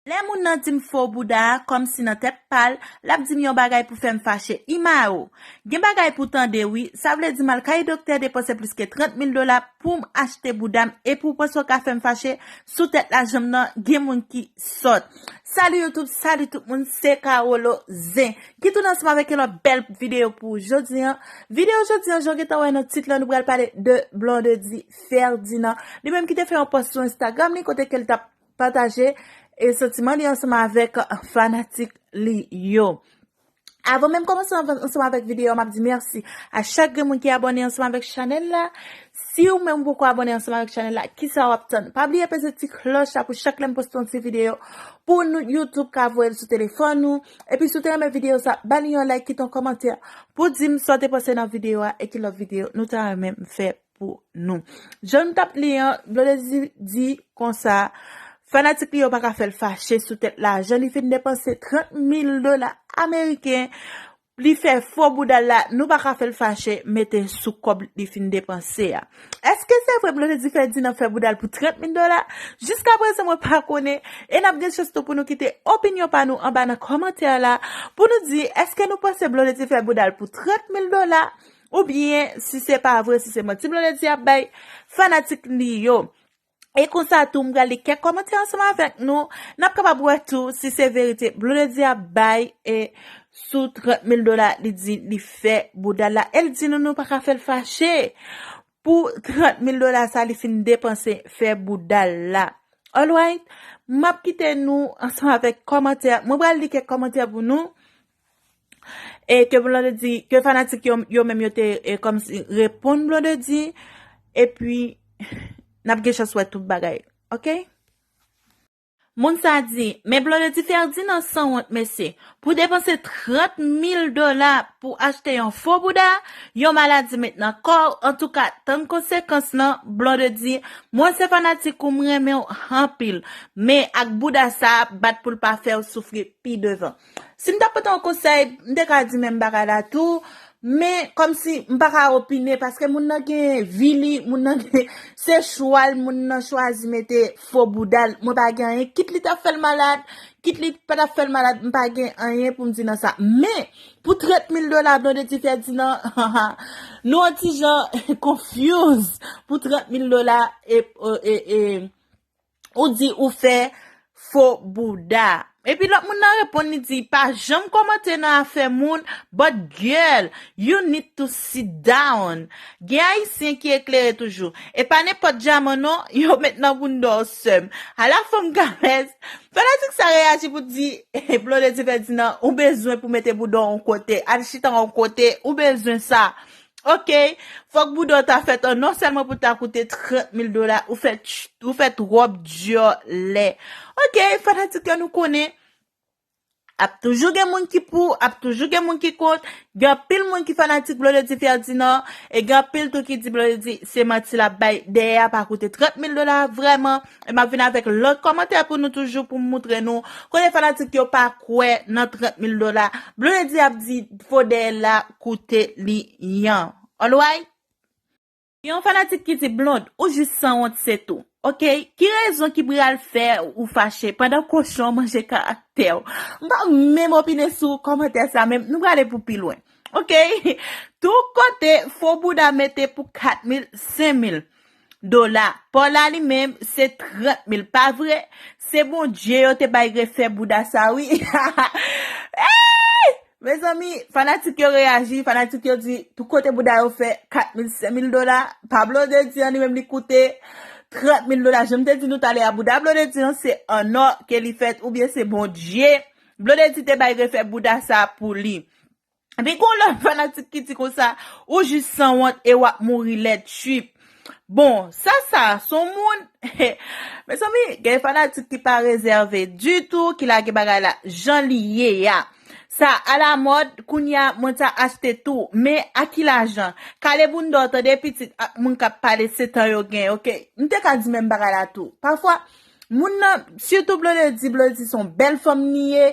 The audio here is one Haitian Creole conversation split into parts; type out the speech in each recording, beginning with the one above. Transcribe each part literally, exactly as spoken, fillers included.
Lè moun nan di m fo bouda a, kòmsi nan tèt pa l, l ap di m yon bagay pou fè m fache. Imawo, gen bagay pou tande wi, sa vle di m al kay doktè depanse plis ke trant mil dola pou m achte bouda m, epi w panse w ka fè m fache sou tèt lajan m nan, gen moun ki sòt. Salut YouTube, salut tout moun, se Carolo Zen ki tounen ansanm avèk yon lòt bèl videyo pou jodi an. Videyo jodi an, jan w gentan wè nan tit la, nou pral pale de Blondedy Ferdinand. Li menm ki te fè yon post sou Instagram li kote ke l t ap pataje e santiman li ansanm avèk fanatik li yo. Avan menm kòmanse ansanm avèk videyo a, m ap di mèsi a chak grenn moun ki abòne ansanm avèk chanèl la. Si w menm ou poko abòne ansanm avèk chanèl la, kisa w ap tann? Pa bliye peze ti klòch la pou chak lè m poste yon ti videyo pou nou, YouTube ka voye l sou telefòn ou. Epi si w te renmen videyo sa, ba li yon like, kite yon kòmantè pou di m sa w te panse nan videyo a e ki lòt videyo nou ta renmen m fè pou nou. Jan nou t ap li an, Blondedy di konsa, fanatik li yo pa ka fè l fache sou tèt lajan li fin depanse trant mil dola ameriken, li fè fo bouda l la, nou pa ka fè l fache, mete sou kòb li fin depanse a. Èske se vre Blondedy Ferdinand fè bouda l pou trant mil dola? Jiska prezan mwen pa konnen, e n ap gen chans tou pou nou kite opinyon pa nou anba nan kòmantè la, pou nou di èske nou panse Blondedy fè bouda l pou trant mil dola? Oubyen, si se pa vre, si se manti Blondedy ap bay fanatik li yo. E konsa tou, m pral li kèk kòmantè ansanm avèk nou. N ap kapab wè tou si se verite Blondedy ap bay e sou trant mil dola li di li fè bouda l la. E l di nou nou pa ka fè l fache pou trant mil dola sa li fin depanse fè bouda l la. Alright, m ap kite nou ansanm avèk kòmantè. Mwen pral li kèk kòmantè pou nou. E ke Blondedy, ke fanatik yo, yo menm yo te e, kòmsi reponn Blondedy. Epi, n ap gen chans wè tout bagay. Oke? Moun sa di, men Blondedy Ferdinand sanwont mesye. Pou depanse trant mil dola pou achte yon fo bouda, yon maladi met nan kò w. Antouka, tann konsekans lan, Blondedy. Mwen se fanatik ou, m renmen w anpil. Men ak bouda sa, bat pou l pa fè w soufri pi devan. Si m ta pote yon konsèy, m te ka di menm bagay la tou, men kòmsi m pa ka opine, paske moun nan gen vi li, moun nan gen, se chwa l, moun nan chwazi mete fo bouda l, mwen pa gen anyen, kit li t ap fè l malad, kit li pa t ap fè l malad, m pa gen anyen pou m di nan sa. Men, pou trant mil dola, Blondedy Ferdinand, nou yon ti jan confuse pou trant mil dola, e, e, e, e, ou di ou fè fo bouda. Epi lòt moun nan reponn, li di, pa janm kòmante nan afè moun, but girl, you need to sit down. Gen ayisyen ki eklere toujou. E pa nenpòt dyaman non, yo met nan bounda w sè m. Ala fanm gamèz. Fanatik sa reyaji pou di, Blondedy Ferdinand, ou bezwen pou mete bounda w yon kote. Al chita yon kote, ou bezwen sa. Oke, fòk bouda w ta fèt an non sèlman pou ta koute trant mil dola, ou fè tch-, ou fè twòp dyòlè. Oke, fanatik yo nou konnen, ap toujou gen moun ki pou, ap toujou gen moun ki kont, gen anpil moun ki fanatik Blondedy Ferdinand, e gen anpil tou ki di Blondedy se manti l ap bay, dèyè a pa koute trant mil dola, vrèman. E m ap vin avèk lòt kòmantè pou nou toujou pou m moutre nou kote fanatik yo pa kwè nan trant mil dola. Blondedy ap di fo dèyè l la koute li yan. Alright? Gen yon fanatik ki di, Blonde, ou jis sanwont se tou. Oke? Ki rezon ki pral fè ou fache pandan kochon manje karaktè w? M pa menm opine sou kòmantè sa menm. Nou prale pou pi lwen. Oke? Tout kote fo bouda mete pou kat mil, senk mil dola. Paw la li menm, se trant mil, pa vre? Se Bondye yo te bay refè bouda sa, wi. Ey! Mezanmi, fanatik yo reyaji, fanatik yo di, tout kote bouda yo fè kat mil, senk mil dola, pa Blondedy an, li menm li koute trant mil dola. Jan m te di nou talè a, bouda Blondedy an, se an nò ke li fèt, oubyen se Bondye. Blondedy te bay refè bouda sa pou li. Epi gon lòt fanatik ki di konsa, ou jis sanwont e w ap mouri lèd trip. Bon, sa, sa, se yon moun, mezanmi, gen fanatik ki pa rezève ditou, ki lage bagay la jan li ye a. Sa alamòd, kounye a, mwen ta achte tou, men a ki lajan? Kale bounda w tande pitit ak moun k ap pale se tan yo gen, oke? M te ka di menm bagay la tou. Pafwa, Moun nan, sitou Blondedy, Blondedy se yon bèl fanm li ye.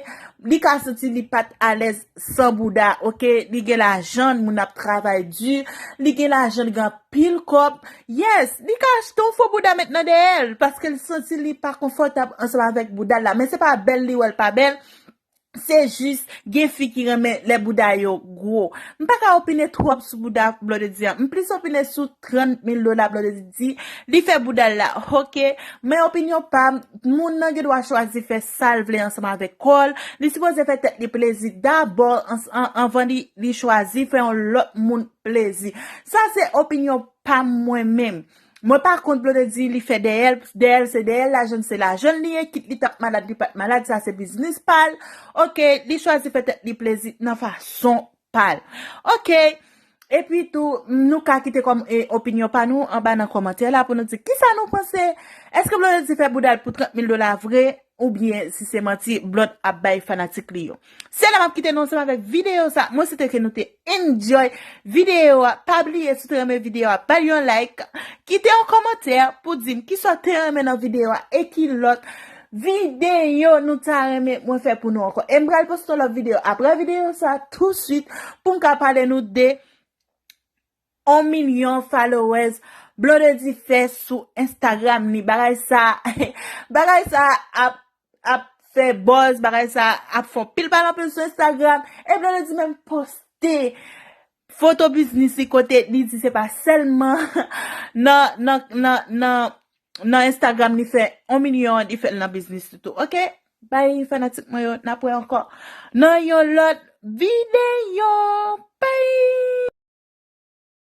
Li ka santi li pa t alèz san bouda, oke? Li gen lajan, moun ap travay di. Li gen lajan, li gen anpil kòb. Yes, li ka achte yon fo bouda met nan dèyè l, paske l santi li pa konfòtab ansanm avèk bouda l la. Men se pa bèl li wè l pa bèl. Se jis gen fi ki renmen lè bouda yo gwo. M pa ka opine twòp sou bouda Blondedy an. M plis opine sou trant mil dola Blondedy di li fè bouda l la. Oke, men opinyon pa m, moun nan gen dwa chwazi fè sa l vle ansanm avèk kò l. Li sipoze fè tèt li plezi dabò ans- an- anvan li, li chwazi fè yon lòt moun plezi. Sa se opinyon pa m mwen menm. Mwen pa kont Blondedy li fè dèyè l, dèyè l se dèyè l, lajan l se lajan l li ye, kit li t ap malad, li pa t malad, sa se biznis pa l. Oke, li chwazi fè tèt li plezi nan fason pa l. Oke, epi tou, nou ka kite kòm e, opinyon pa nou anba nan kòmantè la pou nou di kisa nou panse. Èske Blondedy fè bouda l pou trant mil dola vre? Oubyen si se manti Blonde ap bay fanatik li yo. Se la m ap kite nou ansanm avèk videyo sa. Mwen swete ke nou te enjoy videyo a. Pa bliye si w te renmen videyo a, bay yon like, kite yon kòmantè pou di m kisa w te renmen nan videyo a e ki lòt videyo nou ta renmen mwen fè pou nou ankò. E m pral poste yon lòt videyo apre videyo sa touswit pou m ka pale nou de yon milyon followers Blondedy fè sou Instagram li. Bagay sa, bagay sa ap, ap fè buzz, bagay sa ap fè pil pale anpil sou Instagram. E Blondedy menm poste foto biznis li kote li di se pa sèlman nan, nan, nan, nan, nan Instagram li fè yon milyon, li fè l nan biznis li tou. Oke? Bay fanatik mwen yo, n ap wè ankò nan yon lòt videyo. Bay!